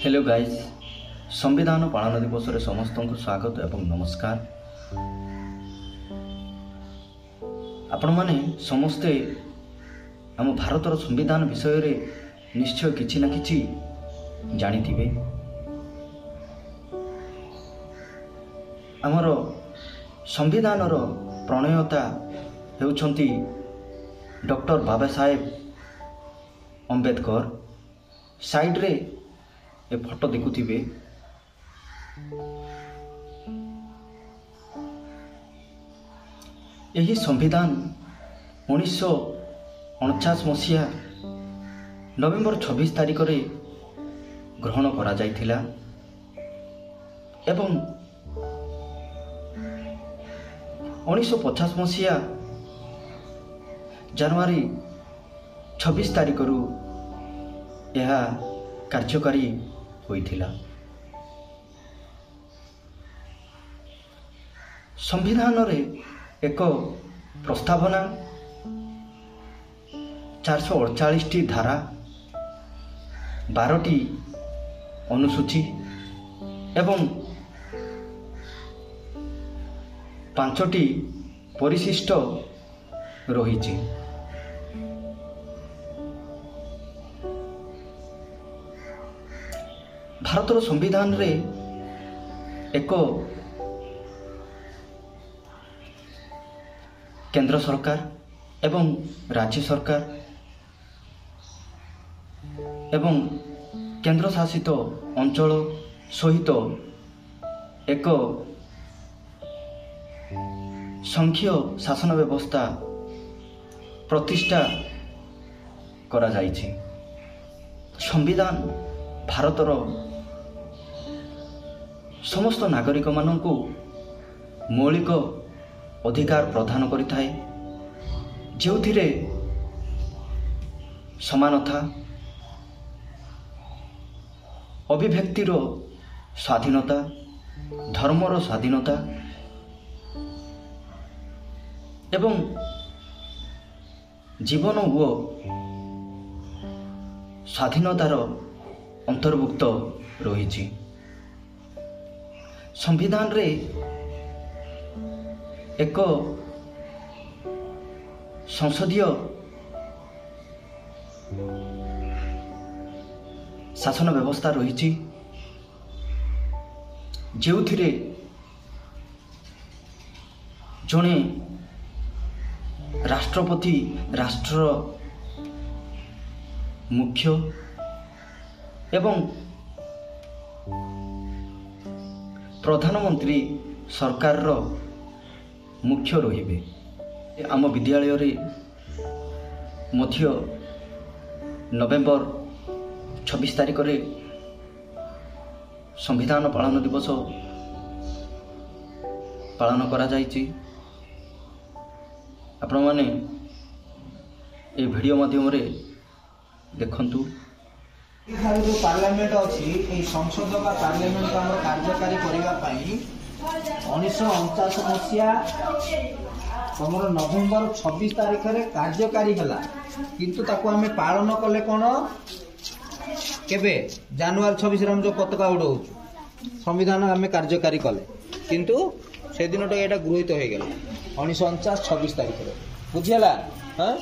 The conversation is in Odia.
ହ୍ୟାଲୋ ଗାଇଜ୍, ସମ୍ବିଧାନ ପାଳନ ଦିବସରେ ସମସ୍ତଙ୍କୁ ସ୍ୱାଗତ ଏବଂ ନମସ୍କାର। ଆପଣମାନେ ସମସ୍ତେ ଆମ ଭାରତର ସମ୍ବିଧାନ ବିଷୟରେ ନିଶ୍ଚୟ କିଛି ନା କିଛି ଜାଣିଥିବେ। ଆମର ସମ୍ବିଧାନର ପ୍ରଣୟତା ହେଉଛନ୍ତି ଡକ୍ଟର ବାବା ସାହେବ ଅମ୍ବେଦକର। ସାଇଡ଼ରେ ଏ ଫଟୋ ଦେଖୁଥିବେ। ଏହି ସମ୍ବିଧାନ 1949 ମସିହା ନଭେମ୍ବର 26 ତାରିଖରେ ଗ୍ରହଣ କରାଯାଇଥିଲା ଏବଂ 1950 ମସିହା ଜାନୁଆରୀ 26 ତାରିଖରୁ ଏହା କାର୍ଯ୍ୟକାରୀ ହୋଇଥିଲା। ସମ୍ବିଧାନରେ ଏକ ପ୍ରସ୍ତାବନା, 448ଟି ଧାରା, 12ଟି ଅନୁସୂଚୀ ଏବଂ 5ଟି ପରିଶିଷ୍ଟ ରହିଛି। ଭାରତର ସମ୍ବିଧାନରେ ଏକ କେନ୍ଦ୍ର ସରକାର ଏବଂ ରାଜ୍ୟ ସରକାର ଏବଂ କେନ୍ଦ୍ରଶାସିତ ଅଞ୍ଚଳ ସହିତ ଏକ ସଂଘୀୟ ଶାସନ ବ୍ୟବସ୍ଥା ପ୍ରତିଷ୍ଠା କରାଯାଇଛି। ସମ୍ବିଧାନ ଭାରତର ସମସ୍ତ ନାଗରିକମାନଙ୍କୁ ମୌଳିକ ଅଧିକାର ପ୍ରଦାନ କରିଥାଏ, ଯେଉଁଥିରେ ସମାନତା, ଅଭିବ୍ୟକ୍ତିର ସ୍ୱାଧୀନତା, ଧର୍ମର ସ୍ୱାଧୀନତା ଏବଂ ଜୀବନ ଓ ସ୍ୱାଧୀନତାର ଅନ୍ତର୍ଭୁକ୍ତ ରହିଛି। ସମ୍ବିଧାନରେ ଏକ ସଂସଦୀୟ ଶାସନ ବ୍ୟବସ୍ଥା ରହିଛି, ଯେଉଁଥିରେ ଜଣେ ରାଷ୍ଟ୍ରପତି ରାଷ୍ଟ୍ରର ମୁଖ୍ୟ ଏବଂ ପ୍ରଧାନମନ୍ତ୍ରୀ ସରକାରର ମୁଖ୍ୟ ରହିବେ। ଆମ ବିଦ୍ୟାଳୟରେ ମଧ୍ୟ ନଭେମ୍ବର 26 ତାରିଖରେ ସମ୍ବିଧାନ ପାଳନ ଦିବସ ପାଳନ କରାଯାଇଛି। ଆପଣମାନେ ଏ ଭିଡ଼ିଓ ମାଧ୍ୟମରେ ଦେଖନ୍ତୁ। ଯେଉଁ ପାର୍ଲାମେଣ୍ଟ ଅଛି, ଏଇ ସଂସଦ ବା ପାର୍ଲାମେଣ୍ଟ ଆମର କାର୍ଯ୍ୟକାରୀ କରିବା ପାଇଁ 1949 ମସିହା ତମର ନଭେମ୍ବର 26 ତାରିଖରେ କାର୍ଯ୍ୟକାରୀ ହେଲା, କିନ୍ତୁ ତାକୁ ଆମେ ପାଳନ କଲେ କ'ଣ କେବେ? ଜାନୁଆରୀ 26ରେ ଆମେ ଯେଉଁ ପତାକା ଉଡଉଛୁ, ସମ୍ବିଧାନ ଆମେ କାର୍ଯ୍ୟକାରୀ କଲେ, କିନ୍ତୁ ସେଦିନଟା ଏଇଟା ଗୃହୀତ ହେଇଗଲା 1949 26 ତାରିଖରେ। ବୁଝିହେଲା? ହଁ।